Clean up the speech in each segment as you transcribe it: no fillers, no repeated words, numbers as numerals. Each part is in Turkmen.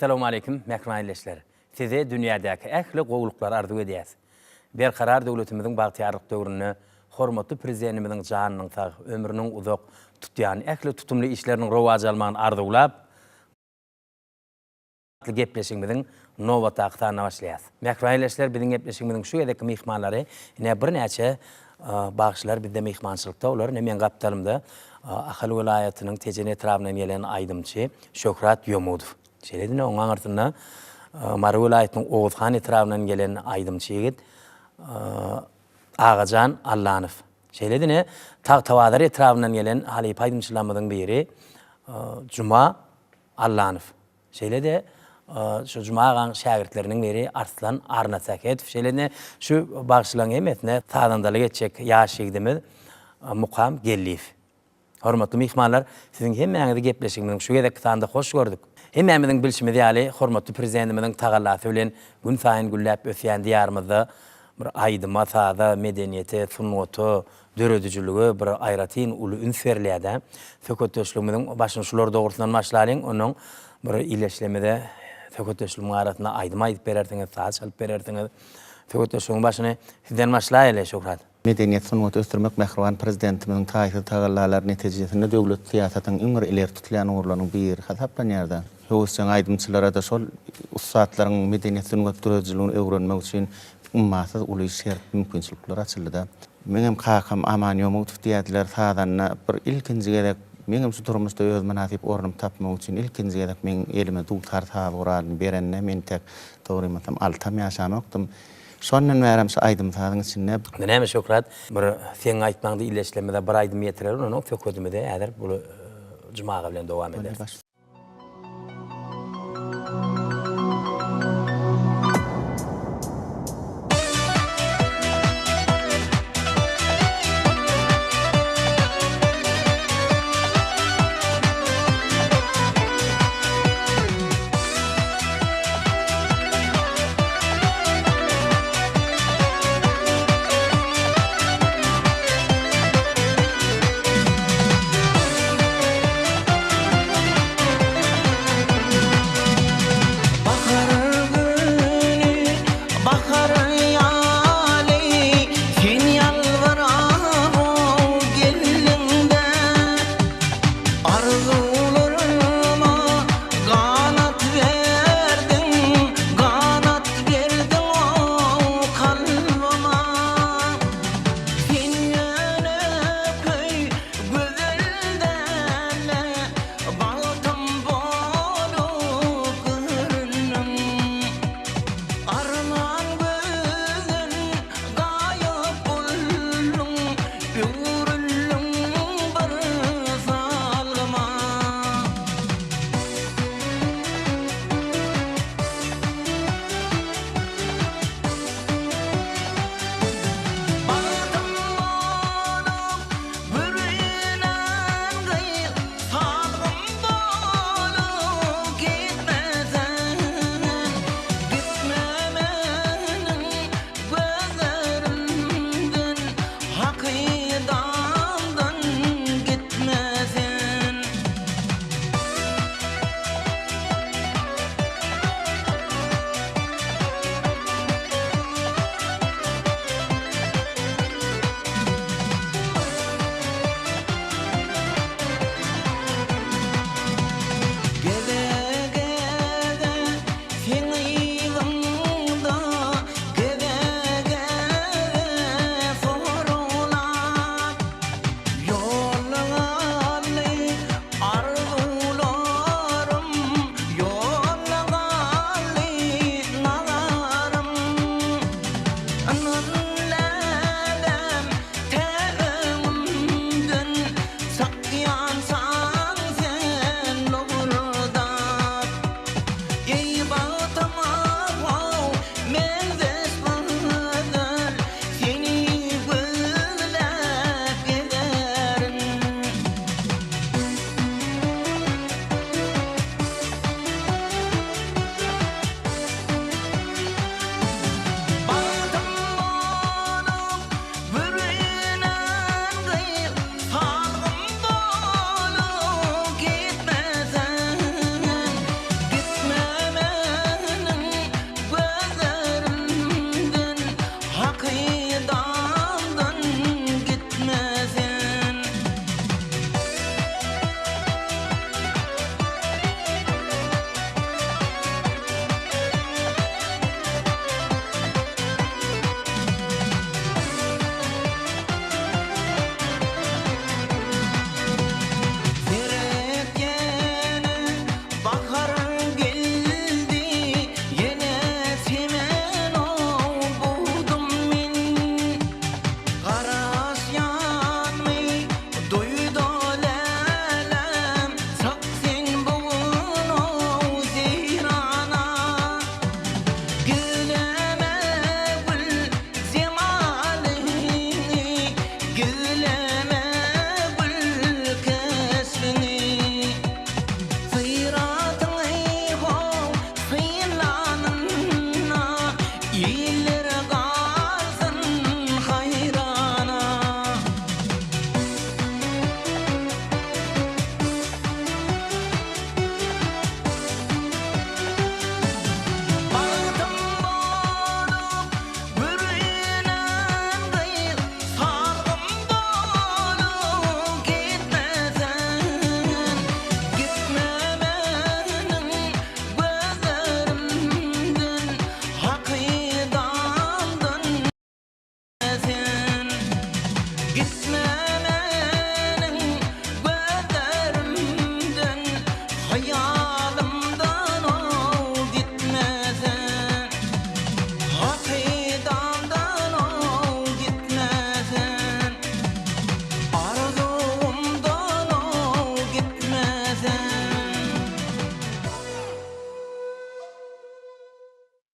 Salowmaleýkim, mähriban ildeşler! Size dünýädäki ähli gowulyklary arzuw edýäs. Berkarar döwletimiziň bagtyýarlyk döwründe hormatly Prezidentimiziň janynyň sag, ömrüniň uzak, tutýan ähli tutumly işleriniň rowaç almagyny arzuwlap, atly gepleşigimiziň nobatdaky sanyna başlaýas. Mähriban ildeşler, biziň gepleşigimiziň şu gezekki myhmanlary ine birnäçe bagşylar bizde myhmançylykda. Olar ine meň gapdalymda Ahal welaýatynyň Tejen etrabyndan gelen aýdymçy Şöhrat Ýomudow. Şeýle-de ine onuň aňyrsynda Mary welaýatynyň Oguzhan etrabyndan gelen aýdymçy ýigit Agajan Allanow. Şeýle-de ine Tagtabazar etrabyndan gelen halypa aýdymçylarymyzyň biri Juma Allanow. Şeýle-de şu Juma agaň şägirtleriniň biri Arslan Arnasähetow. Şeýle-de şu bagşylaryň hemmesine sazandalyk etjek ýaş ýigidimiz Mukam Geldiýew. Hormatly myhmanlar, siziň hemmäňizi gepleşigimiziň şu gezekki sanynda hoş gördük. Hemmämiziň bilşimiz ýaly, hormatly Prezidentimiziň tagallasy bilen günsaýyn gülläp ösýän Diýarymyzda bir aýdyma, saza, medeniýete, sungata, döredijilige bir aýratyn uly üns berilýär-dä. Söhbetdeşligimiziň başyny şular dogrusyndan başlalyň, onnoň bir ildeşlerimize söhbetdeşligiň arasynda aýdym aýdyp berersiňiz, saz çalyp berersiňiz. Söhbetdeşligiň başyny sizden başlaýaly, Şöhrat. Medeniýet, sungaty ösdürmek mähriban Prezidentimiziň taýsyz tagallalary netijesinde döwlet syýasatynyň iň bir ileri tutulýan ugurlarynyň biri hasaplanýar-da. Höwesjeň aýdymçylara-da şol ussatlaryň medeniýet-sungat döredijiligini öwrenmek üçin ummasyz uly şert, mümkinçilikler açyldy-da. Meňem kakam Aman Ýomutow diýerdiler, sazanda bir ilkinji gezek meňem şu durmuşda öz mynasyp ornumy tapmak üçin ilkinji gezek meň elime dutar saz guralyny berende men entek dogrymy aýtsam altam ýaşamokdym. Şondan bärem şu aýdym-sazyň içinde. Indi näme Şöhrat, bir seň aýtmaňda ildeşlerimize bir aýdym ýetirerin, onnoň söhbedimizi häzir bu Juma aga bilen dowam ederis.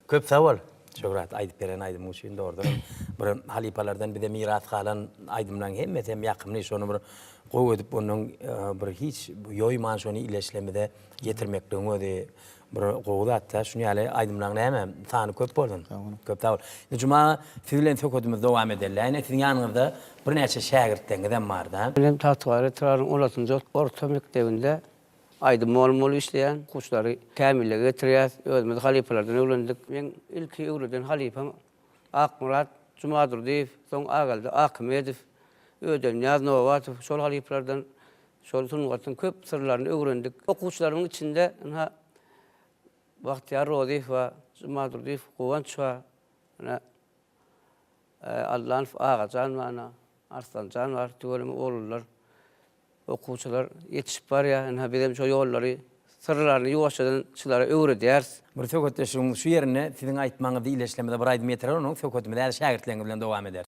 Köp sag bol, Şöhrat, aýdyp beren aýdymyň üçin. Dogrudanam, bir halypalardan bize miras galan aýdymlaryň hemmesi hem ýakymly. Şony bir gowy edip, ondan bir hiç ýoýman şony ileçlemize ýetirmekligiň özi bir gowy zat-da. Şuny ýaly aýdymlaryň näme, sany köp bolsun. Köp sag bol. Indi Juma aga, siz bilen söhbedimizi dowam edeli. Ine, siziň ýanyňyzda birnäçe şägirtleriňizem bar-da. Men hem Tagtabazar etrabynyň on altynjy orta mekdebinde Aýdym mugallym bolup işleýän. Okuwçylary kämillige getirýäs. Özümiz halypalardan öwrendik. Meň ilki öwreden halypam Akmyrat Jumadurdyýew, soň Ageldi Akymedow, Ödenýaz Nobatow şol halypalardan şol sungatyň köp syrlaryny öwrendik. Okuwçylarymyň içinde ynha Bagtyýar Rozyýew bar, Jumadurdyýew Guwanç bar, ine Allanow Agajan bar, ine Arslanjan bar, tüweleme oglanlar. Okuwçylar ýetişip barýar. Ynha, bizem şo ýollary, syrlaryny ýuwaşjadan şulara öwredýäris. Bir söhbetdeşligiň şu ýerinde siziň aýtmagyňyzda ileçlemede bir aýdym ýetirer, onuň söhbetimizi häzir şägirtleriňiz bilen dowam ederis.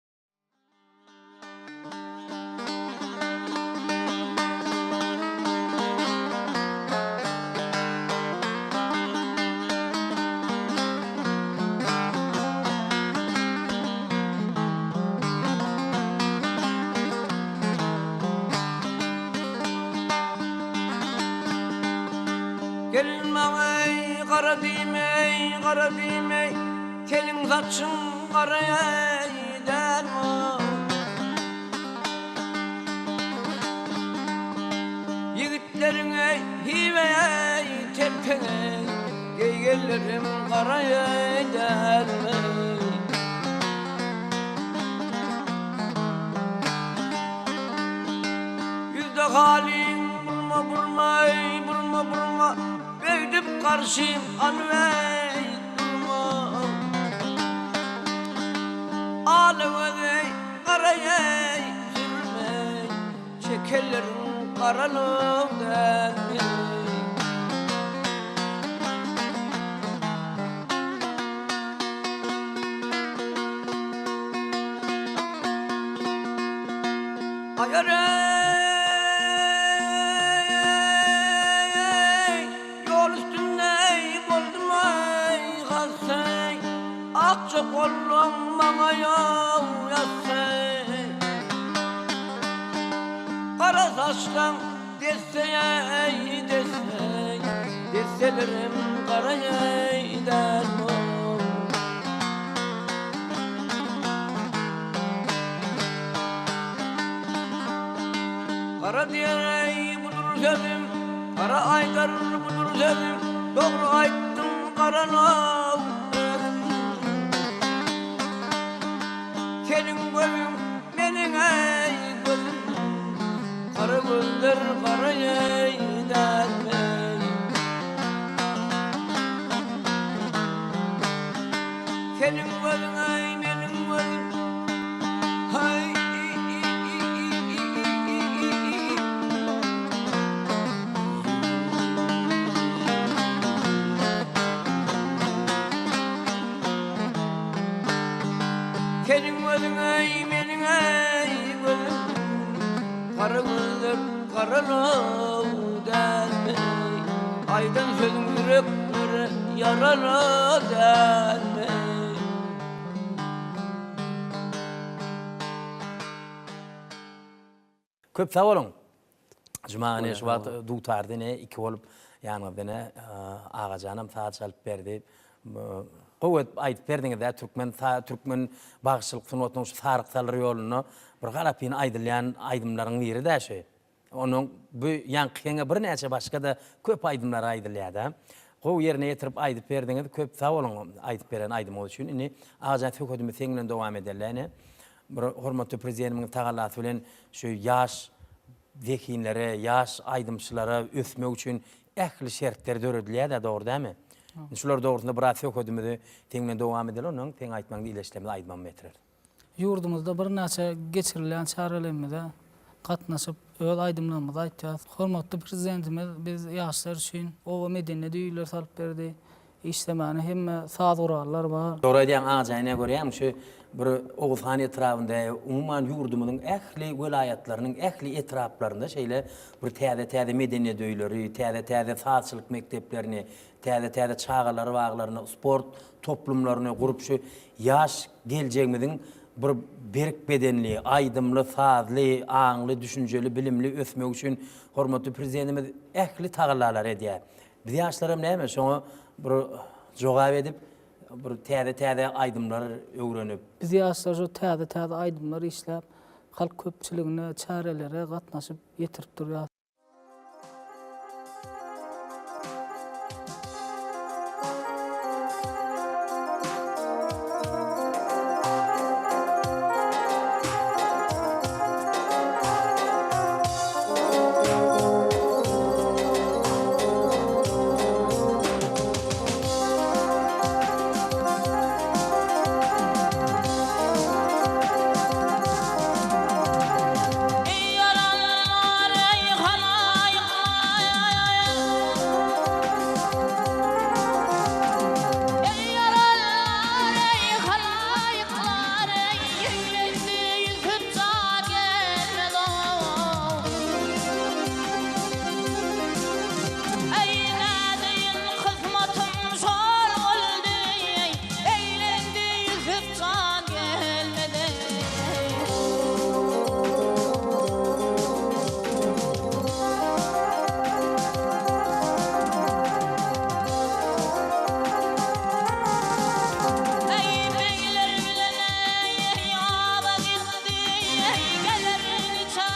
Gelin maňa eý gara diýme eý gara diýme Seniň saçyň gara eý dälmi Ýigitleriň eý hiwe eý telpek eý Geýgenlerim gara eý dälmi. Ýüzde halyň burma burma eý burma burma Beýdip garşym alyp eý durma Ala göz eý gara eý sürme eý Çekenleriň garalyk dälmi. Aýar eý, ýol üstünde eý, boldum eý, hassa eý, Akja gollam maňa ýaw ýazsa eý. Gara saçlaň desse eý, desse eý, Desselerim gara eý, däl-ow. Gara diýer eý budur sözüm, Gara aýdar budur sözüm, Dogry aýtdyň garalaw özüm. Seniň gözüň meniň eý gözüm, Gara gözler gara eý dälmi. Seniň gözüň eý meniň gözüm Haý i i i i i i i i i. Seniň gözüň eý meniň eý gözüm Gara gözler garalaw dälmi Aýdan sözüň ýüreklere ýarala dälmi. Köp sag boluň. Juma ine şu wagt dutarda ine iki bolup ýanyňyzda ine Agajanam saz çalyp berdi. Gowy edip aýdyp berdiňiz-dä türkmen türkmen bagşylyk sungatynyň şu saryk salyr ýolunda bir galapyn aýdylýan aýdymlaryň biri-dä şu. Onuň bu ýaňky heňe birnäçe başga-da köp aýdymlar aýdylýar-da. Gowy ýerine ýetirip aýdyp berdiňiz. Köp sag boluň aýdyp beren aýdymyňyz üçin. Indi Agajan söhbedimizi seň bilen dowam edeli ine. Bir hormatly Prezidentimiziň tagallasy bilen şu ýaş zehinlere, ýaş aýdymçylara ösmek üçin ähli şertler döredilýär-dä, dogry dälmi? Indi şular dogrusynda biraz söhbedimizi seň bilen dowam edeli, ondan seň aýtmagyňda ileçlerimizi aýdymam getireris. Ýurdumyzda birnäçe geçirilýän çärelerimize gatnaşyp, öz aýdymlarymyzy aýtýarys. Hormatly Prezidentimiz biz ýaşlar üçin oba medeniýet öýleri salyp berdi. Işlemäne hemme saz gurallar bar. Dogry aýdýaň Agajan ine görýäňmi şu. bir Oguzhan etrabynda, umuman ýurdumyzyň ähli welaýatlarynyň ähli etraplarynda şeýle bir täze-täze medeniýet öýleri, täze-täze sazçylyk mekdeplerini, täze-täze çagalar baglaryny, sport toplumlaryny gurup şu ýaş geljegimiziň bir berk bedenli, aýdymly, sazly, aňly, düşünjeli, bilimli ösmegi üçin hormatly Prezidentimiz ähli tagallalary edýär. Biz ýaşlaram näme şoňa bir jogap edip bir täze-täze aýdymlar öwrenip. Biz ýaşlar şo täze-täze aýdymlar işläp, halk köpçüligine çärelere gatnaşyp ýetirip durýas. Eý ýaranlar, eý halaýyklar! Eý ýaranlar, eý halaýyklar! Ýeňlendi Ýusup jan gelmez-ow. Eý nädeýin kysmatym şol boldy, Eýlendi Ýusup jan gelmedi. Eý begler bilen eý aba gitdi, Geler niçe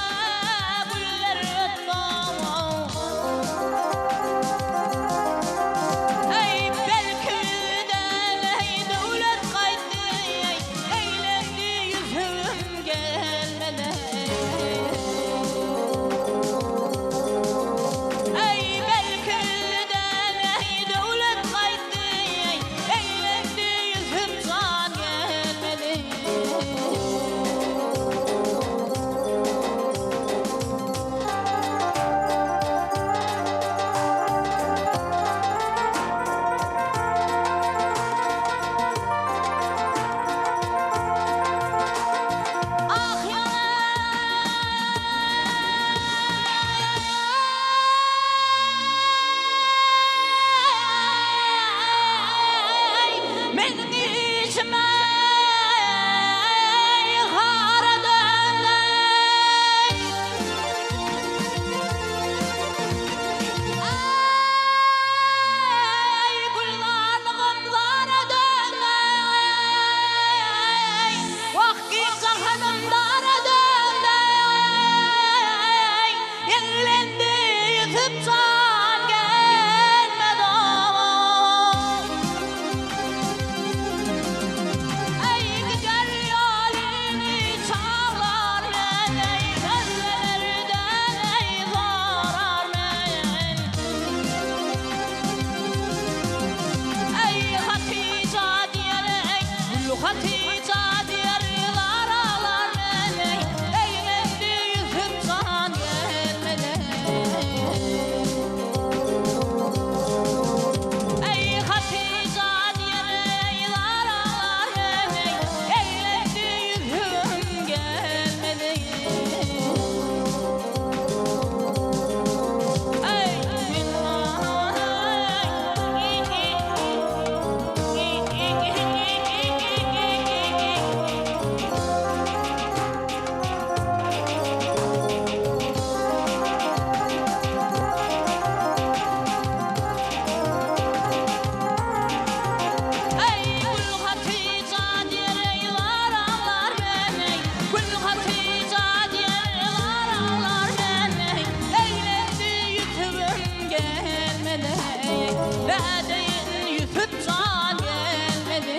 günler ötdi. Eý belki bizden eý döwlet gaýtdy, Eýlendi ýüzüm gelmedi. Eý belki bizden eý döwlet gaýtdy, Eýlendi ýüzüm jan gelmedi. Ah ýaý, meniň işim eý, hara döndi. Eý, gülzarlygym zara döndi, Wah, giň jahanym dara döndi, Ýeňlendi Ýusup jan gelmedi-ow. Eý, gider ýolyny çaglar men, Eý, sözlenerden, eý, sorar men. Eý, Hatyja diýer, eý, Gül Hatyja diýer, zar aglar men, eý, Eýlendi Ýusup jan gelmedi. Eý, Hatyja diýer, eý, zar aglar men, eý, Eýlendi ýüzüm gelmedi. Eý, Gül Hatyja diýer, eý, zar aglar men, eý, Gül Hatyja diýer, zar aglar men, eý, Eýlendi Ýüsübim gelmedi, eý, Nädeýin Ýüsüp jan gelmedi.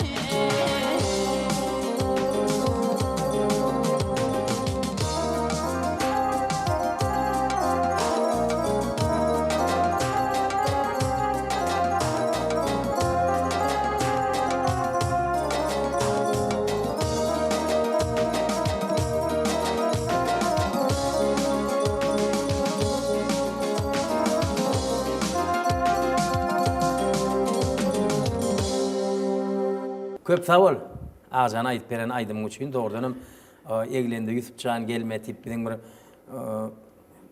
Köp sag bol. Agjan aýdyp beren aýdymyň üçin dogrudanam Eglende Ýusupjan gelme diýip biziň bir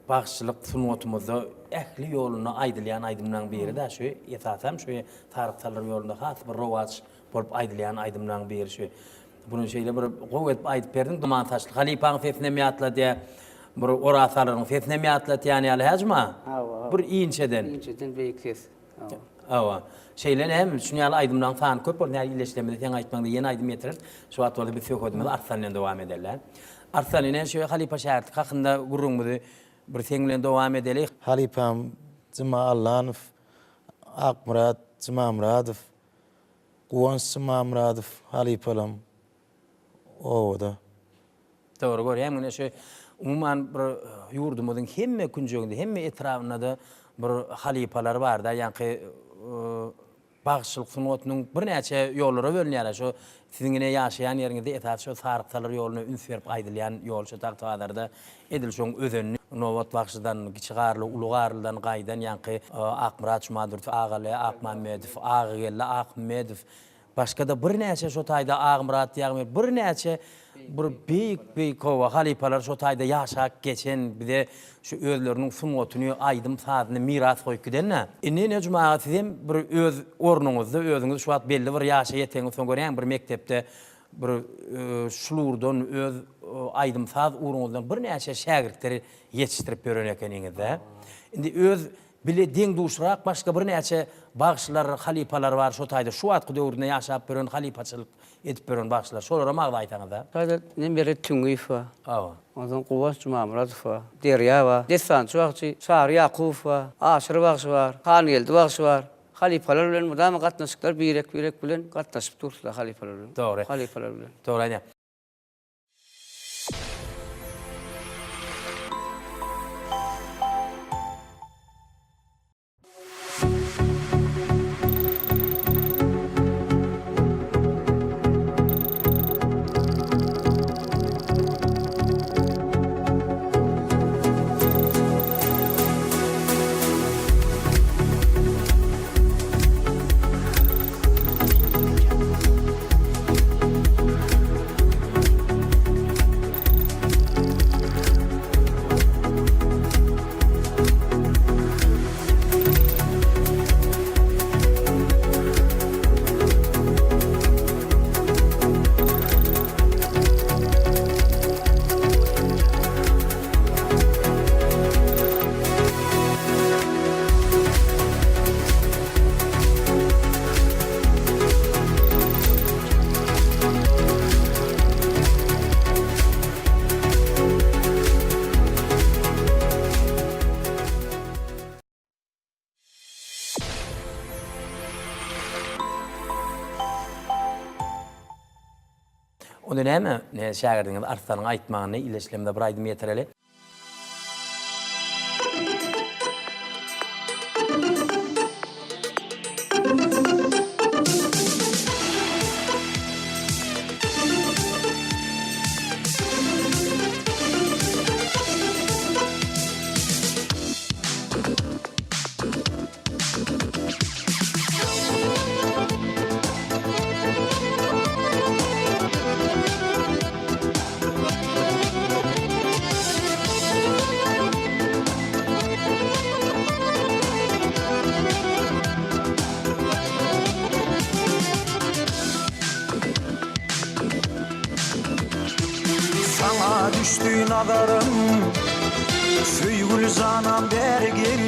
bagşyçylyk sungatymyzda ähli ýolunda aýdylýan aýdymlaryň biri-dä şu. Esasam şu Saryk Salyr ýolunda has bir rowaç bolup aýdylýan aýdymlaryň biri şu. Buny şeýle bir gowy edip aýdyp berdiň. Duman saçly halypaň sesinem ýatladýar. Bir Oraz Salyryň sesinem ýatlatýan ýaly, hä Juma? Hawa. Bir inçeden. Inçeden beýik ses. Hawa. Hawa. Şeýle näme, şuny ýaly aýdymlaryň sany köp boldy. Näme illeşlemizde seň aýtmagyňda ýene aýdym ýetireris. Şu wagt bolsa biz söhbedimizi Arslan bilen dowam edeli. Arslan, ine şu halypa-şägirtlik hakynda gürrüňimizi bir seň bilen dowam edeli. Halypam Juma Allanow, Akmyrat Jumamyradow, Guwanç Jumamyradow halypalam obada. Dogry görýäň ine şu umuman bir ýurdumyzyň hemme künjeginde hemme etrabynda-da bir halypalar barda ýaňky bagşyçylyk sungatynyň birnäçe ýollara bölünýärler şu siziň ine ýaşaýan ýeriňizde esasy şu Saryk Salyr ýoluna üns berip aýdylýan ýol şu Tagtabazarda edil şoň özenini Nobat bagşydan Kiçi Garly Uly Garlydan gaýdan ýaňky Akmyrat Jumadurdy Agaly Akmammedow Agageldi Akmmedow Başga-da birnäçe şo taýda Agmyrat ýagmyr birnäçe bir beýik-beýik hawa halypalar şo taýda ýaşap geçen bize şu özleriniň sungatyny, aýdym-sazyny miras goýup giden-dä. Indi Nejum aga sizem bir öz ornuňyzda özüňiz şu wagt belli bir ýaşa ýeteňiz soň görýäň bir mekdepde bir şul ugurdan öz aýdym-saz ugruňyzdan birnäçe şägirtleri ýetişdirip ýören ekeniňiz-dä. Indi öz Bile deň-duşrak başga birnäçe bagşylar, halypalar bar şo taýda şu wagtky döwründe ýaşap ýören halypaçylyk edip ýören bagşylar. Şolaram agzaýsaňyzda. Taýda Nemeret Tüňňiýew bar. Hawa. Onsoň Guwanç Jumamyradow bar. Derýa bar. Dessançy bagşy Çary Ýakubow bar. Aşyr bagşy bar. Hangeldi bagşy bar. Halypalar bilen mydama gatnaşyklar birek-birek bilen gatnaşyp duruslar halypalar bilen. Dogry. Halypalar bilen. Dogry aýdýaň. Onda näme, şägirdiňiz Arslanyň aýtmagyny illeşlemde bir aýdym ýetireli. Saňa düşdi nazarym Söýgüli janam bäri gel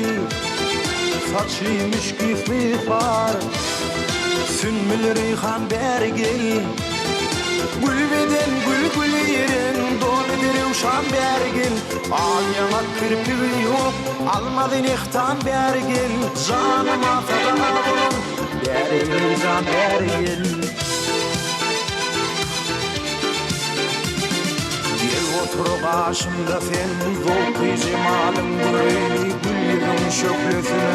Saçy müşk ysly far Sümmül reýhan bäri gel Gül beden gül gül ýeren Doly derewşan bäri gel Al ýaňak kirpigi ýok Almazy nehtan bäri gel Janyma sadaga bolan Bäri gel jan bäri gel Gel otur gaşymda sen Zowky jemalyň göreýli Gül ýüzüň şöhlesine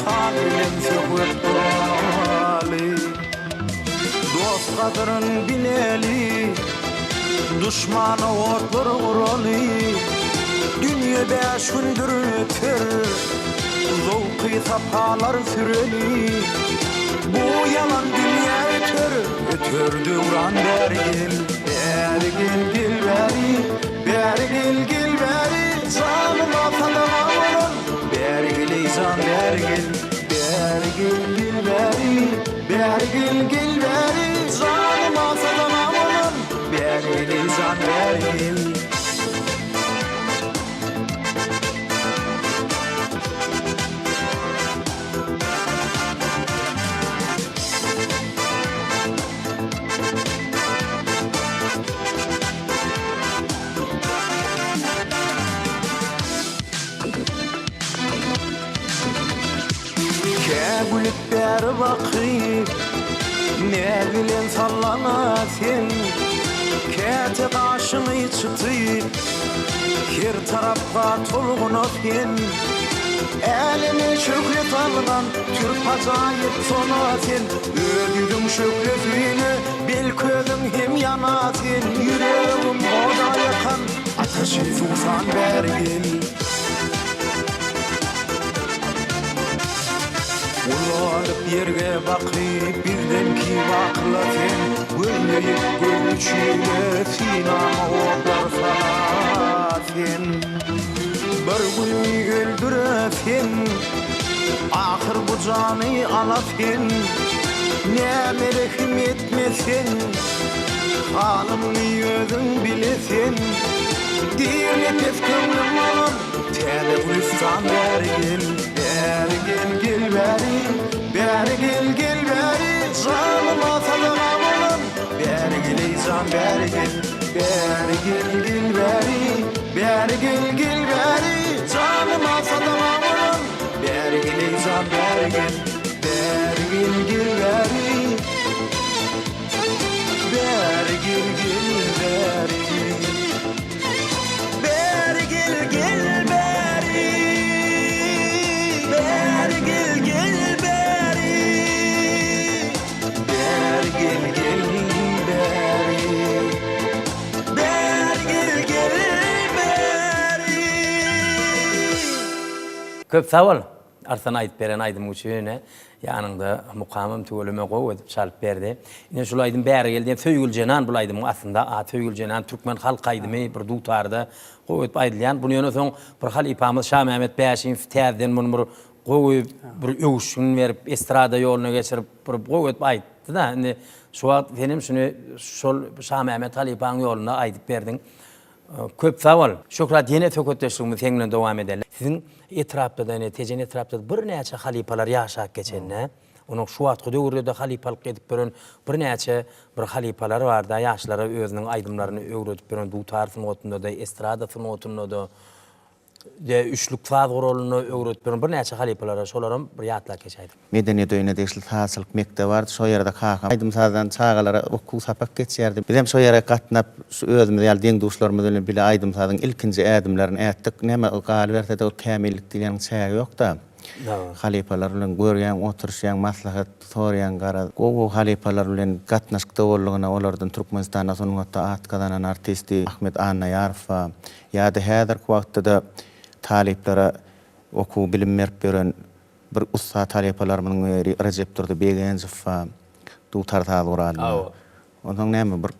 Saz bilen söhbet guraly. Dost gadyryn bileli, Duşmana otlar guraly. Dünýe bäş gündür öter, Zowky-sapalar süreli. Bu ýalan dünýä öter, öter. Öter döwran bäri gel. Bäri gel gel bäri, bäri gel gel bäri, Janyma sadaga bolan. Bäri gel eý jan bäri gel. Bäri gel gel bäri, bäri gel gel bäri, Janyma sadaga bolan. Bäri gel eý jan bäri gel. Kä gülüp bäri bakyp, Näz bilen sallana sen, Käte gaşyňy çytyp, Her tarapga tolguna sen. Äleme şöhle salgan, Türk ajaýyp sona sen, Öz ýüzüň şöhlesine, Belki özüň hem ýana sen, Ýüregim oda ýakan, Ataşy suwsan bäri gel. Ulalyp ýerge bakyp bizden kim akyla sen Gözleýip göz üçine synaňa otlar sala sen Bir güni öldüre sen Ahyr bu jany ala sen Näme rehim etmeseň Halyňy özüň bile sen Dir nepes köňlüm bolan Täze gülüstan bäri gel, bäri gel, gel bäri, bäri gel, gel bäri, Janyma sadaga bolan, bäri gel eý jan bäri gel, bäri gel, gel bäri, bäri gel, gel bäri, Janyma sadaga bolan, bäri gel eý jan bäri gel, bäri gel, gel bäri, bäri gel, gel bäri. Bäri gel gel bäri Bäri gel gel bäri Bäri gel gel bäri Bäri gel gel bäri. Köp sag bol Arslan aýdyp beren aýdymyň üçin ýanyňda mukamam tüweleme gowy edip çalyp berdi. Ine şul aýdym bäri gel diýen Söýgüli jenan bul aýdymyň aslynda ady Söýgüli jenan türkmen halk aýdymy bir dutarda gowy edip aýdylýan. Buny ýöne soň bir halypamyz Şamämmet Bäşimow täzeden muny bir gowy bir öwüşgin berip estrada ýoluna geçirip bir gowy edip aýtdy-da. Indi şu wagt senem şuny şol Şamämmet halypaň ýolunda aýdyp berdiň. Köp sag bol. Şöhrat ýene söhbetdeşligimizi seň bilen dowam edeli. Siziň etrapda-da ine Tejen etrapda-da birnäçe halypalar ýaşap geçende, onuň şu wagtky döwürde-de halypalyk edip ýören birnäçe bir halypalar bar-da, ýaşlara özüniň aýdymlaryny öwredip ýören dutar sungatynda-da, estrada sungatynda-da, de üçlük saz guralyny öwredip ýören birnäçe halypalara, şolaram bir ýatlap geçäýdik. Medeniýet öýüne degişli sazçylyk mekdebi bardy. Şo ýerde kakam aýdym-sazdan çagalara okuw sapak geçýärdi. Bizem şo ýere gatnap, şu özümiz ýaly deň-duşlarymyz bilen bile aýdym-sazyň ilkinji ädimlerini ätdik. Näme, galyberse-de ol kämillik diýleniň çägi ýok-da. Halypalar bilen görýäň, oturyşýaň, maslahat soraýaň, garaz, gowy-gowy halypalar bilen gatnaşykda boldugyna, olardan Türkmenistanda sungatda at gazanan artisti Ahmet Annaýarow bar. Ýa-da häzirki wagtda-da talyplara okuw bilim berip ýören bir ussat halypalarymyzyň biri Rejepdurdy Begenjow bar, dutar saz guralynda. Onsoň näme bir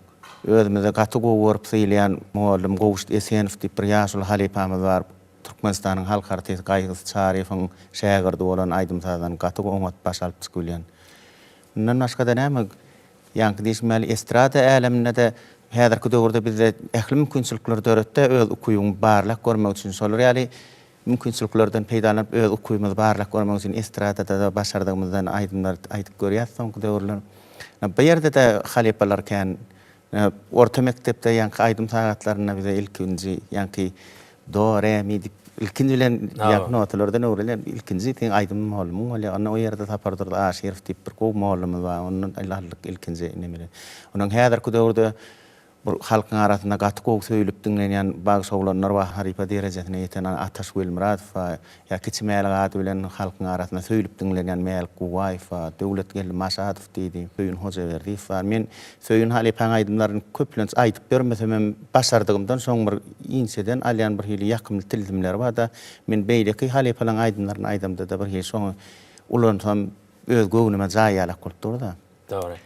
özümizde gaty gowy görüp sylaýan mugallym Gowşut Esenow diýip bir ýaşuly halypamyz bar. Türkmenistanyň halk artisti Gaýgysyz Çaryýewiň şägirdi bolan aýdym-sazdan gaty oňat baş alyp çykyp bilýän. Mundan başga-da näme Ýaňky diýşim ýaly, estrada äleminde-de häzirki döwürde bizde ähli mümkinçilikleri döretdi, öz ukybyňy barlap görmek üçin. Şolar ýaly mümkinçiliklerden peýdalanyp, öz ukybymyzy barlap görmek üçin estradada-da başardygymyzdan aýdymlar aýdyp görýäs soňky döwürler. Bu ýerde-de halypalar kän. Orta mekdepde ýaňky aýdym sagatlarynda bize ilkinji ýaňky Do, re, mi diýip ilkinji bilen ýaňky notalardan öwrenýän ilkinji seň aýdym mugallymyň bolýar. Onda o ýerde Sapardurdy Aşyrow diýip bir gowy mugallymymyz bar. Ondan el aldyk ilkinji nemeler. Ondan häzirki döwürde bir halkyň arasynda gaty gowy söýlüp diňlenýän bagşy oglanlar bar, halypa derejesine ýeten Ataş Welmyradow bar. Ýa Kiçi Mälik ady bilen halkyň arasynda söýlüp diňlenýän Mälik Guwaýew bar, Döwletgeldi Maşadow diýdi, Söýün Hojaberdiýew bar. Men Söýün halypaň aýdymlaryny köplenç aýdyp ýörmesemem, başardygymdan şoň bir inçeden alýan bir hili ýakymly tilsimleri bar-da, men beýleki halypalaň aýdymlaryny aýdamda-da bir hili şoňy ulansam öz göwnüme jaý ýalak bolup dur-da. Dogry.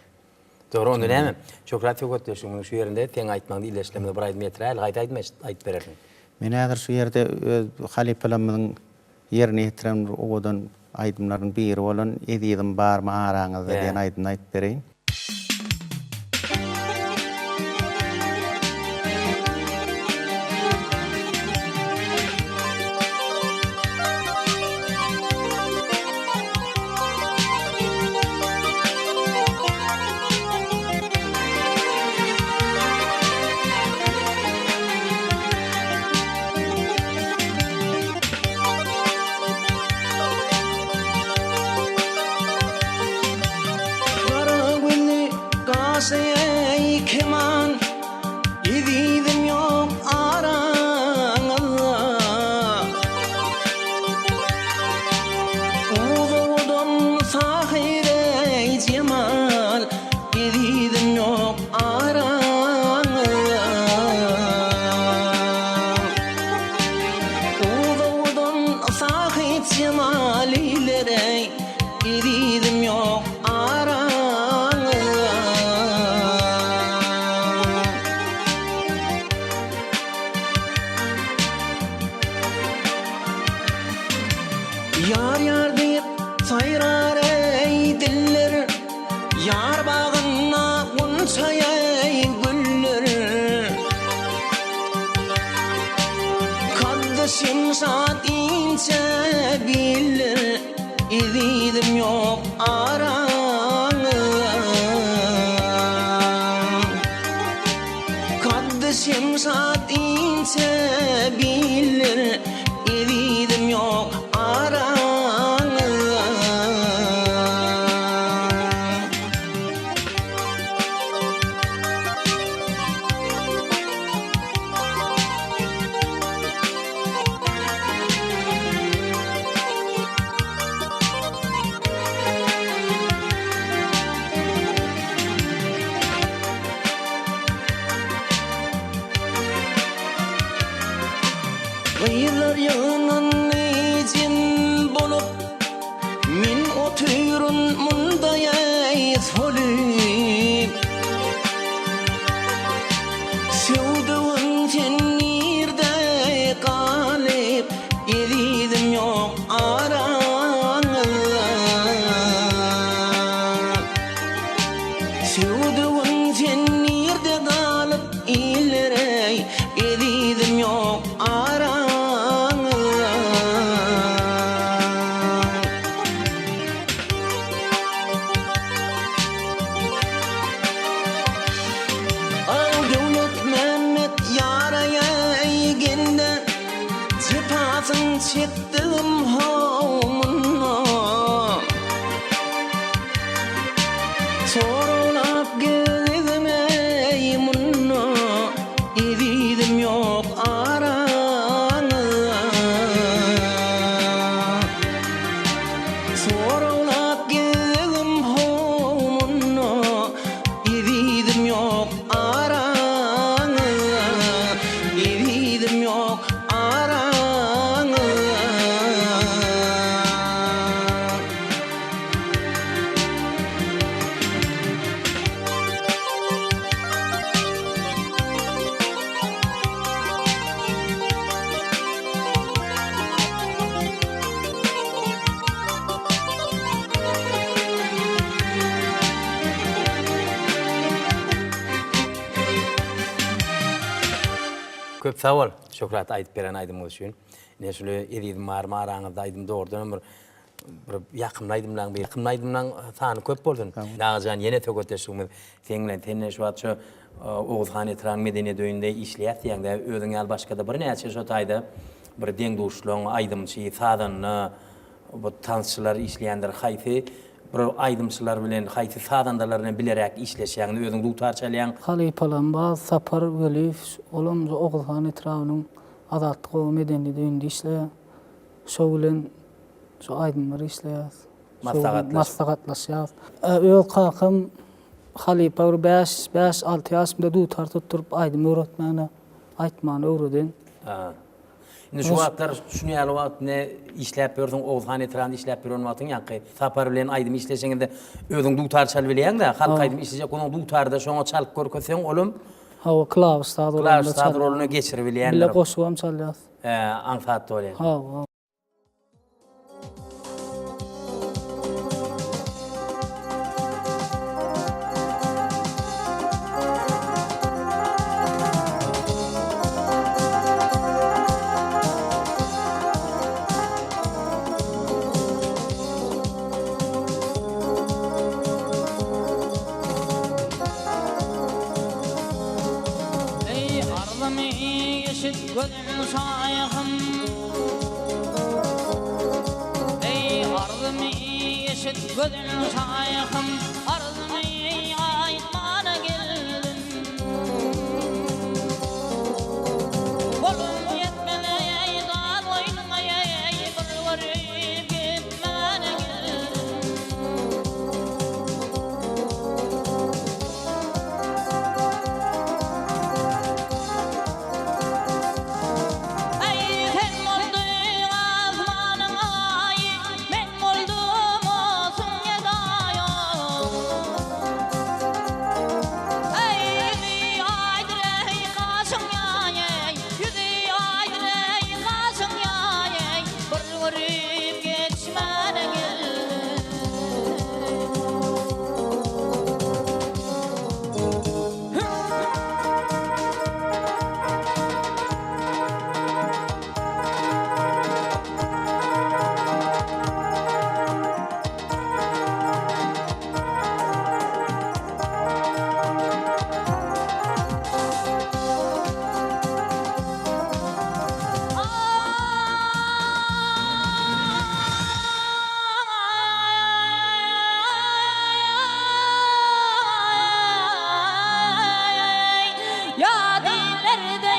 Dogry, onda näme? Şöhrat söhbetdeşligimiziň şu ýerinde seň aýtmagyňda ildeşlerimize bir aýdym ýetiräýeli, haýsy aýdymy aýdyp berersiň? Men häzir şu ýerde öz halypalarymyzyň ýerine ýetiren bir owadan aýdymlarynyň biri bolan Ezizim barmy araňyzda diýen aýdymyny aýdyp bereýin. Gara gözli gaşy eý keman, Ezizim ýok araňyzda. Uzawadan sahyr eý jemal, Ezizim ýok araňyzda. Uzakdan sahyp jemal eýlereý, Ezizim ýok araňyzda. Ýar-ýar diýip saýrar eý diller, Ýar bagynda gunça-eý güller. Kaddy şemşat inçe biller, Ezizim ýok araňyzda. Kaddy şemşat inçe biller, Ezizim ýok araňyzda. Gyzlar ýygnandy jem bolup, Men otyryn munda ýaý solup. Söwdügim sen nirde galyp, Ezizim ýok araňyzda. Söwdügim sen nirde galyp illereý, Ezizim ýok araňyzda. Al Döwletmämmet ýaraýaý gende, Jepasyn çekdigim how munda. Soraglap gezdim-eý munda, Ezizim ýok araňyzda. Soraglap gezdim how munda, Ezizim ýok araňyzda. Ezizim ýok araňyzda. Köp sag bol Şöhrat aýdyp beren aýdymyňyz üçin. Ine şuly ezizim barmy araňyzda aýdym dogrudanam bir Bir ýakymly aýdymlaň biri. Ýakymly aýdymlaň sany köp bolsun. Nagajan ýene söhbetdeşligimiz seň bilen. Sen şu wagt şu Oguzhan etrabynyň medeniýet öýünde işleýäs diýýäňdä. Özüň ýaly başgada birnäçe şo taýda bir deň-duşlaň aýdymçy, sazanda, bu tansçylar işleýändir. Haýsy bir aýdymçylar bilen, haýsy sazandalar bilen bileräk işleşýäň? Özüň dutar çalýaň. Halypalam bar, Sapar Weliýew, olam Oguzhan etrabynyň Azatlyk oba medeniýet öýünde işleýär. Şo bilen şu aýdymlary işleýäris. Maslahatlaşyp. Maslahatlaşýarys. Öz kakam halypa bir bäş, bäş-alty ýaşymda dutar tutduryp aýdym öwretmäne, aýtmany öwreden. Ha. Indi şu wagtlar şuny ýaly wagt ne işläp ýörsüň Oguzhan etrabynda işläp ýören wagtyň ýaňky Sapar bilen aýdym işleşeňizde özüň dutar çalyp bilýäň-dä, halk aýdym işlejek bolsaň dutarda şoňa çalyp görkezseň olam Hawa, klawiş saz rolunda klawiş saz roluna geçiribilýändir. Bile goşugam çalýas. Hä, aňsat bolýar. Hawa. Eý, arzymy eşit gözel şaýhym. Eý, arzymy eşit gözel şaýhym, Arzymy aýtmana geldim. Golum ýetmez eý, dar boýnuňa eý, Bir görüp gitmäne geldim. Eý, sen bolduň asmanyň aýy, Men boldum otuň gedaýy. Eý, ýüzi aýdyr eý, gaşyň ýaýy, Ýüzi aýdyr eý, gaşyň ýaýy, Bir görüp geçmäne geldim. Ýa dillerde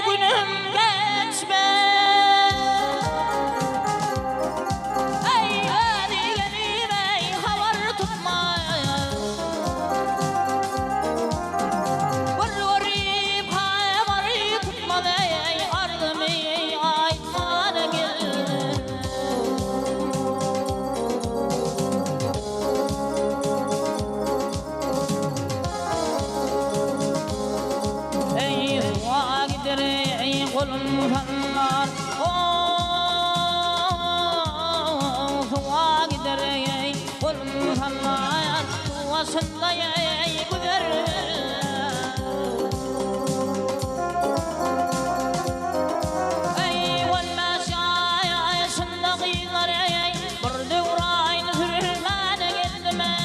günüm geçmez. Eý, özi gelip eý, habar tutmaz. Bir görüp habary tutmaz eý, arzymy aýtmana geldim. Eý, suwa gider eý, golum sallar, o-o-o, suwa gider eý, golum sallar, suw başynda eý, güzer. Eý, on bäş ýaşynda gyzlar eý, bir döwran sürmäne geldim eý.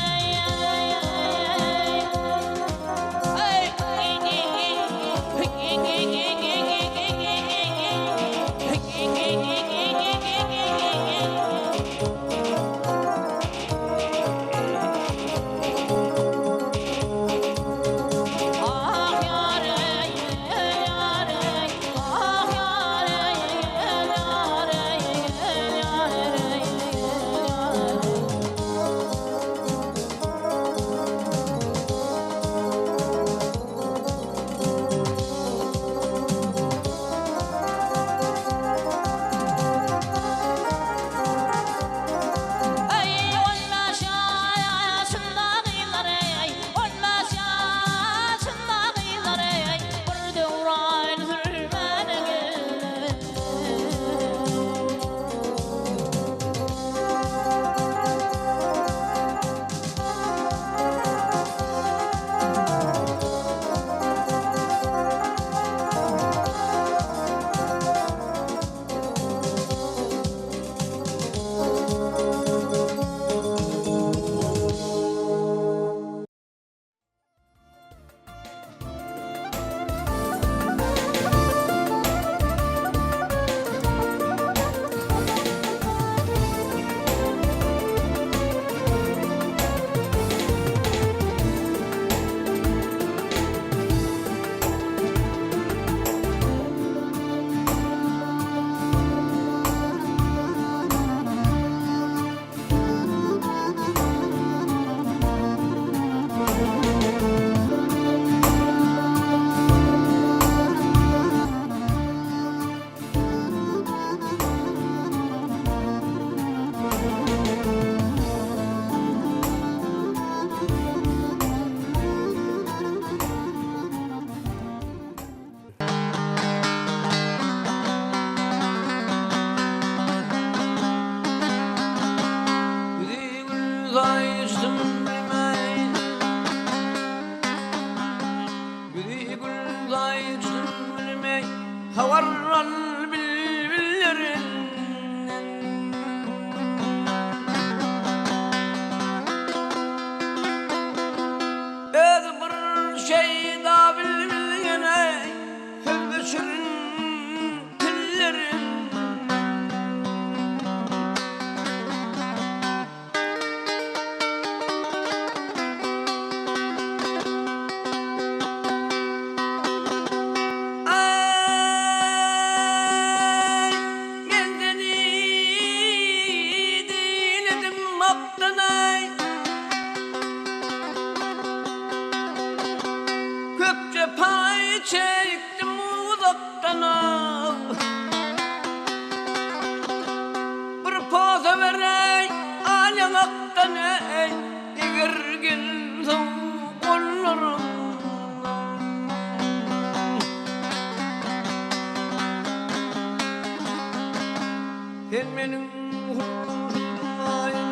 Ýatdan eý, eger gelseň gollarymdan. Sen meniň hullum-şullum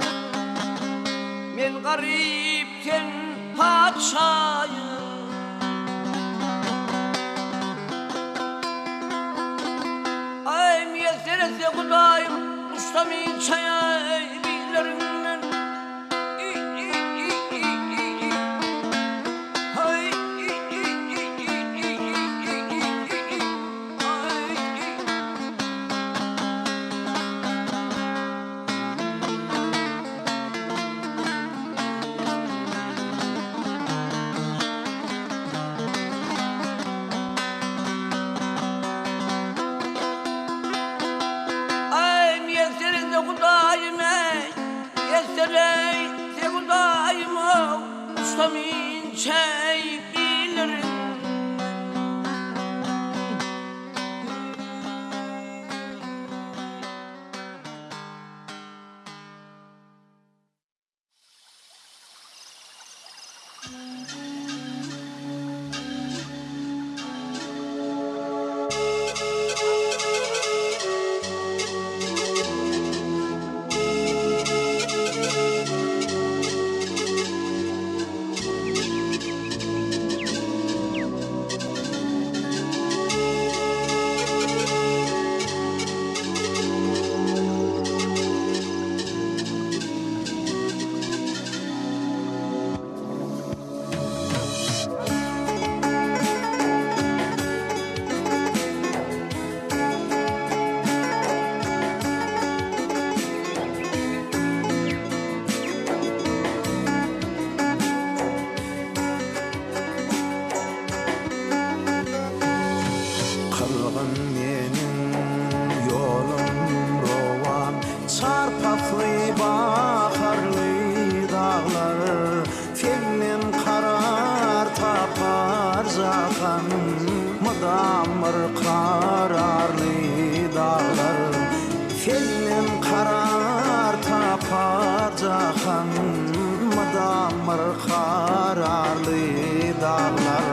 Men garyp, sen patyşaýyň. Aý, miýesser etse Hudaýym, uçsam çaýa bizleriňden. Aý, miýesser etse Hudaýym, eý, Miýesser etse Hudaýym-ow, uçsam inçe bilerinden. Kylgyn meniň ýolum rowan, Çar pasly baharly daglar, Senden karar tapar jahan, Mydam bir kararly daglar. Senden karar tapar jahan, Mydam bir kararly daglar.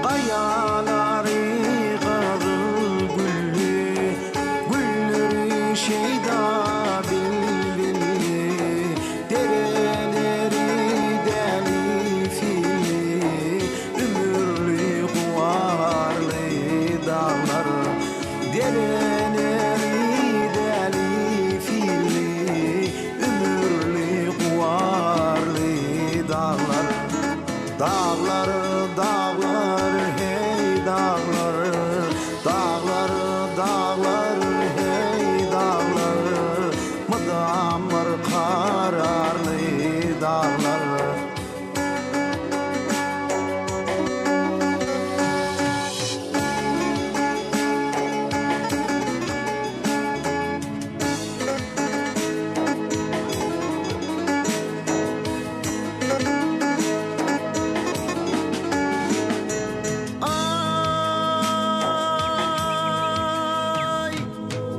Gaýalary gyzyl gülli, Gülleri şeýda bilbilli, Dereleri däli silli, Ümürli guwarly daglar. Dereleri däli silli, Ümürli guwarly daglar. Daglar, daglar, hey daglar, Daglar, daglar, hey daglar, Mydam bir kararly daglar. Aý,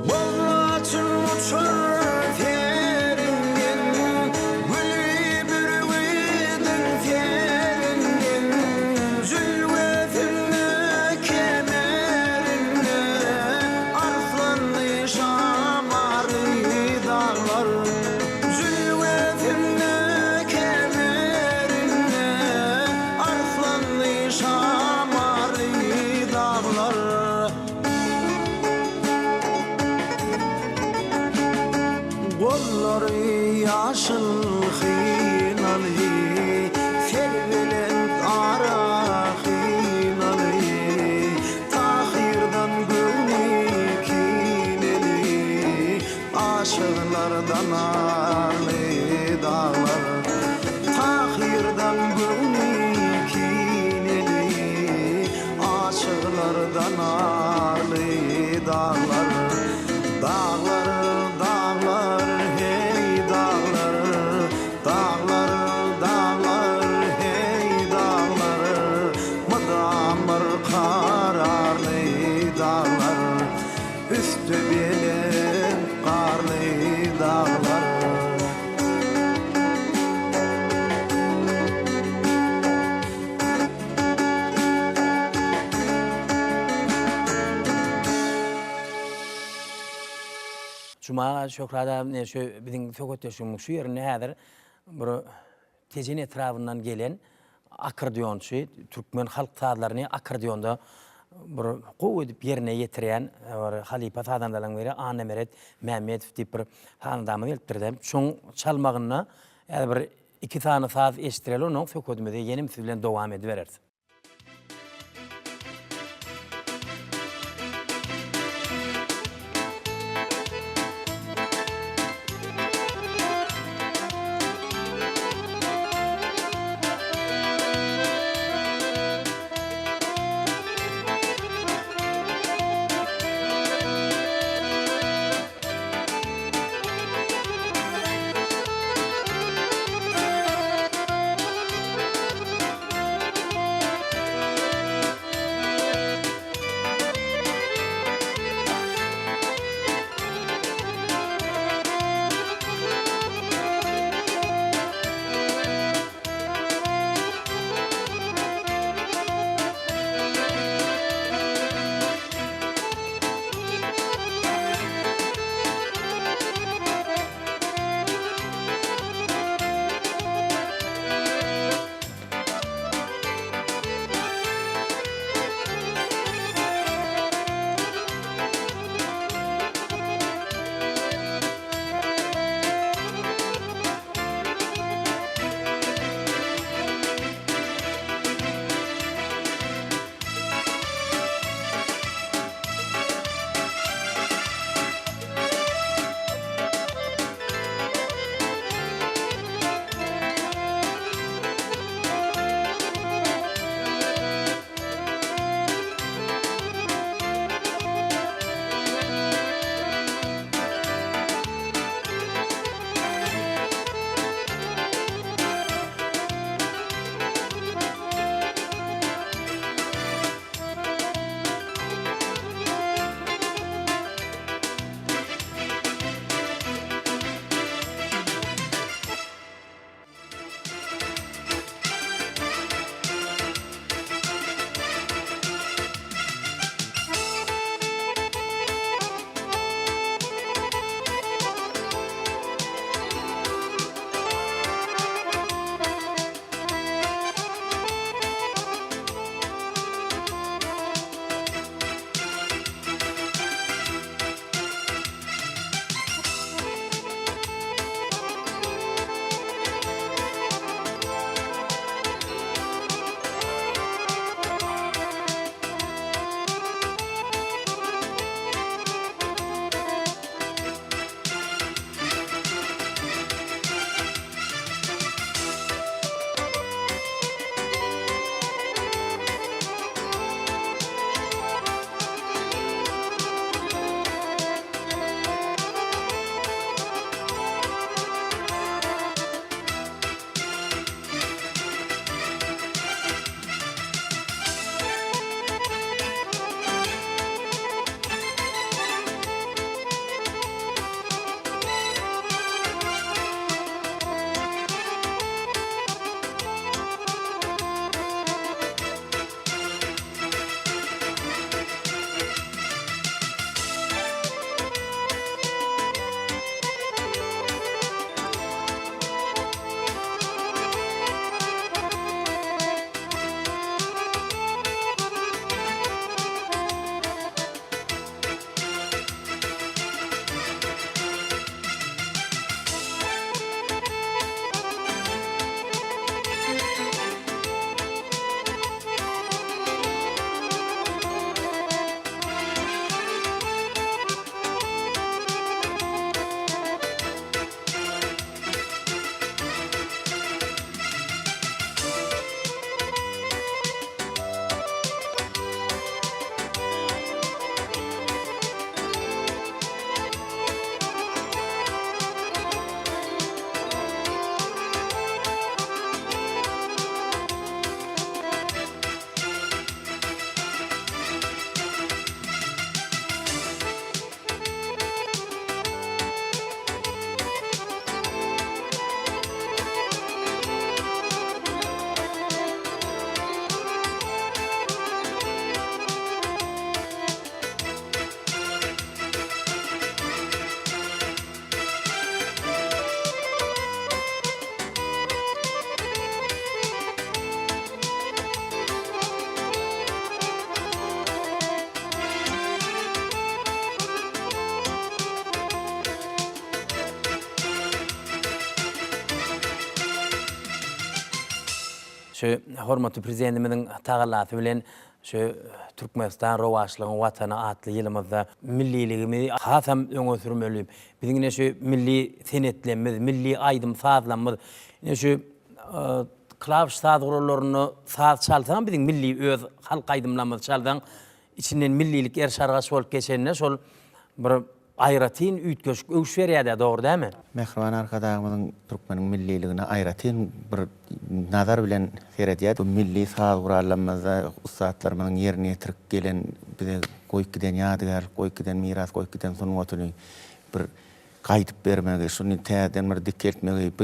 bollaçyn uçar serinden, Güli bürgüdiň serinden, Jülgesinde, kemerinde, Arslanly, şamarly daglar. Jülgesinde, kemerinde, Arslanly, şamarly daglar. Gollary ýaşyl hynaly, Serbelent ara hynaly, Tahyrdan göwni kineli, Aşyklardan arly daglar. Tahyrdan göwni kineli, Aşyklardan arly daglar. Daglar, daglar, hey daglar, Daglar, daglar, hey daglar, Mydam bir kararly daglar. Üsti belent. Juma aga, Şöhrat aga ine şu biziň söhbetdeşligimiziň şu ýerinde häzir bir Tejen etrabyndan gelen akkordeonçy, türkmen halk sazlaryny akkordeonda bir gowy edip ýerine ýetirýän bir halypa sazandalaryň biri Annameret Mämmedow diýip bir sazandamyz gelipdir-de. Şoň çalmagynda häzir bir iki sany saz eşitdireli onnoň söhbedimizi ýenem siz bilen dowam edibereris. Şu hormatly Prezidentimiziň tagallasy bilen şu Türkmenistan rowaçlygyň Watany atly ýylymyzda milliligimizi hasam öňe sürmeli. Biziň ine şu milli senetlerimiz, milli aýdym-sazlarymyz, ine şu klawiş saz gurallarynda saz çalsaň biziň milli öz halk aýdymlarymyzy çalsaň, içinden millilik eriş-argaç bolup geçende şol bir Aýratyn üýtgeşik öwüş berýär-dä, dogry dälmi? Mähriban Arkadagymyzyň türkmeniň milliligine aýratyn bir nazar bilen seredýär. Bu milli saz gurallarymyzda ussatlarymyzyň ýerine ýetirip gelen, bize goýup giden ýadygärlik goýup giden, miras goýup giden sungatyny bir gaýdyp bermegi, şuny täzeden bir dikeltmegi bu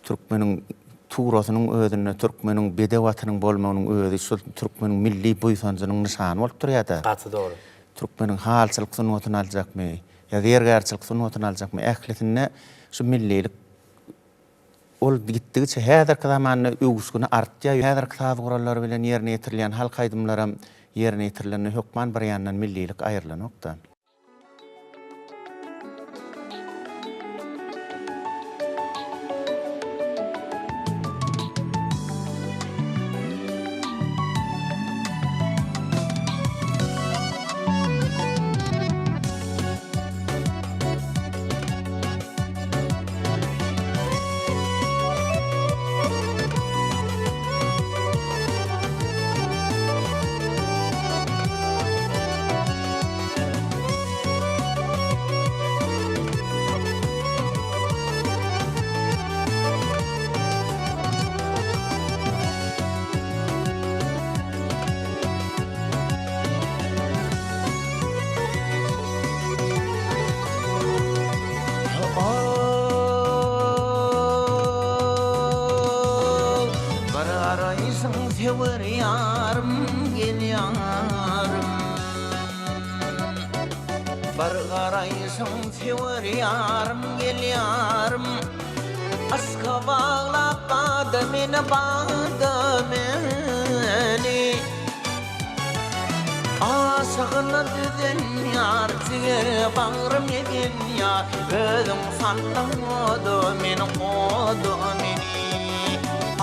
Türkmeniň tugrasynyň özünde türkmeniň bedew atynyň bolmagynyň özi şol türkmeniň milli buýsanjynyň nyşany bolup durýar-da. Gaty dogry. Türkmeniň halyçylyk sungatyny aljakmy, ýa zergärçilik sungatyny aljakmy, ählisinde şu millilik ol gitdigiçe häzirki zamanda öwüşgini artýar. Häzirki saz gurallary bilen ýerine ýetirilýän halk aýdymlaram ýerine ýetirilende hökman bir ýandan millilik aýrylanok-da. Bir garaýşyň söwer ýarym gel ýarym. Bir garaýşyň söwer ýarym gel ýarym. Yşka baglap bada meni bada meni. Aşygyna düzen ýar jiger bagrym ezen ýar. Özüň saldyň oda meni oda meni.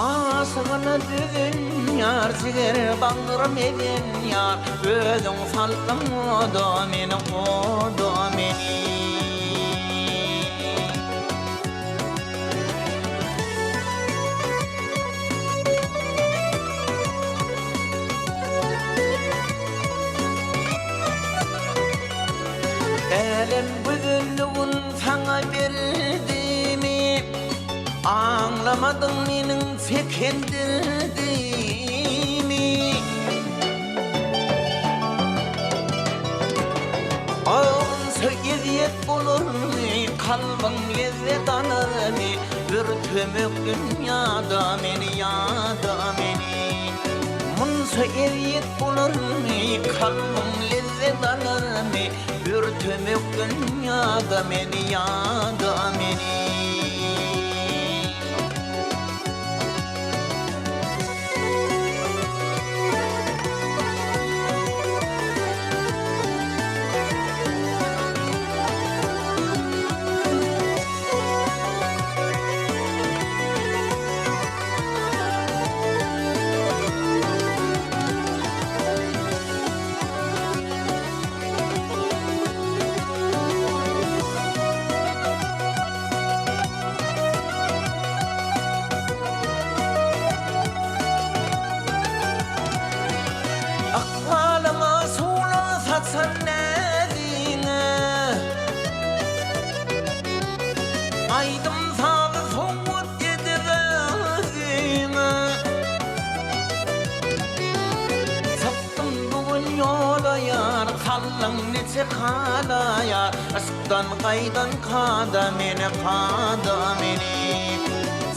Aşygyna düzen ýar jiger bagrym ezen ýar. Özüň saldyň oda meni oda meni. Älem gözelligin saňa berdimi, Aňlamadyň meniň çeken derdimi. Onça ezýet bolarmy, kalbyň lezzet alarmy, Örtemek dünýada meni, ýada meni. Munça ezýet bolarmy, kalbyň lezzet alarmy, Örtemek dünýada meni, ýada meni. Ykbalyma suwlar saçan näziňe Aýdym-sazy sowgat edip özüňe Çykdym bu gün ýola ýar, Saldyň niçe hala ýar, Yşkdan gaýdan kada meni, kada meni.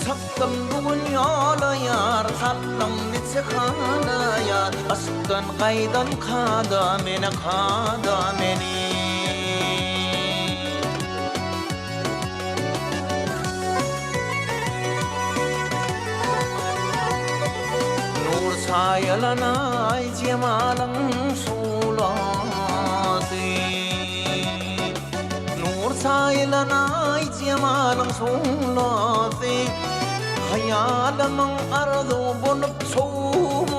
Çykdym bu gün ýola ýar, Saldyň niçe hala ýar, Yşkdan gaýdan kada meni, kada meni. Nur çaýylan aý jemalyň şuglasy Nur çaýylan aý jemalyň şuglasy. Hyýalymyň arzuw bolup sowmasy.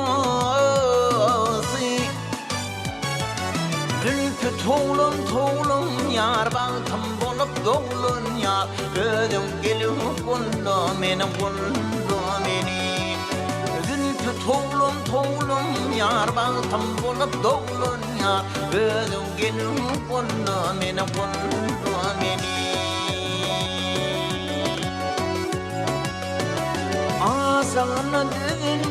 Zülpi towlan towlan ýar Bagtym bolup doglan ýar Özüň gelip golla meni golla meni Zülpi towlan towlan ýar Bagtym bolup doglan ýar Özüň gelip golla meni golla meni Aşygyna düzen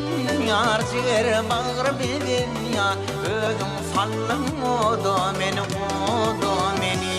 ýar Jiger bagyr beden ýar Özüň saldyň oda meni oda meni.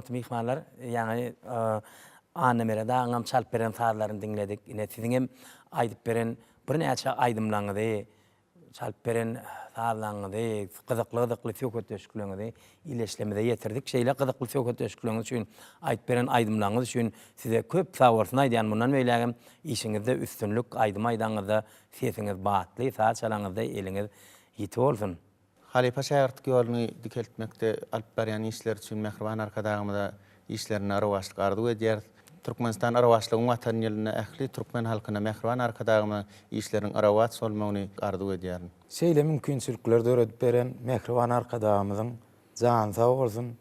Hormatly myhmanlar, ýaňy Annameret agaňam çalyp beren sazlaryny diňledik. Ine, siziňem aýdyp beren birnäçe aýdymlaryňyzy, çalyp beren sazlaryňyzy, gyzykly-gyzykly söhbetdeşlikleriňizi ildeşlerimize ýetirdik. Şeýle gyzykly söhbetdeşlikleriňiz üçin, aýdyp beren aýdymlaryňyz üçin size köp sagbolsun aýdýan. Mundan beýlägem işiňizde üstünlik, aýdym aýdaňyzda sesiňiz batly, saz çalaňyzda eliňiz ýiti bolsun. Halypa-şägirtlik ýoluny dikeltmekde alyp barýan işleri üçin mähriban Arkadagymyza işlerinde rowaçlyk arzuw edýäris. Türkmenistan rowaçlygyň Watany ýylynda ähli türkmen halkyna mähriban Arkadagymyzyň işleriniň rowaç bolmagyny arzuw edýärin. Şeýle mümkinçilikleri döredip beren mähriban Arkadagymyzyň jany sag bolsun,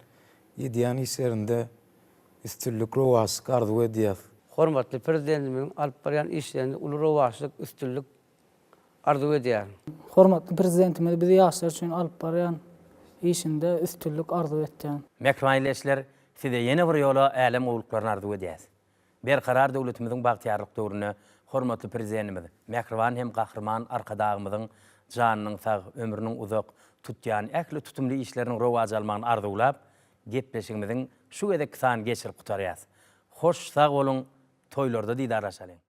edýän işlerinde üstünlik, rowaçlyk arzuw edýäs. Hormatly Prezidentimiziň alyp barýan işlerinde uly rowaçlyk, üstünlik arzuw edýärin. Hormatly Prezidentimiz biz ýaşlar üçin alyp barýan işinde üstünlik arzuw etýän. Mähriban ildeşler, size ýene bir ýola älem gowulyklaryny arzuw edýäs. Berkarar döwletimiziň bagtyýarlyk döwründe hormatly Prezidentimiz, mähriban hem Gahryman Arkadagymyzyň janynyň sag, ömrüniň uzak, tutýan ähli tutumly işleriniň rowaç almagyny arzuwlap, gepleşigimiziň şu gezekki sanyny geçirip gutarýas. Hoş sag boluň, toýlarda didarlaşalyň!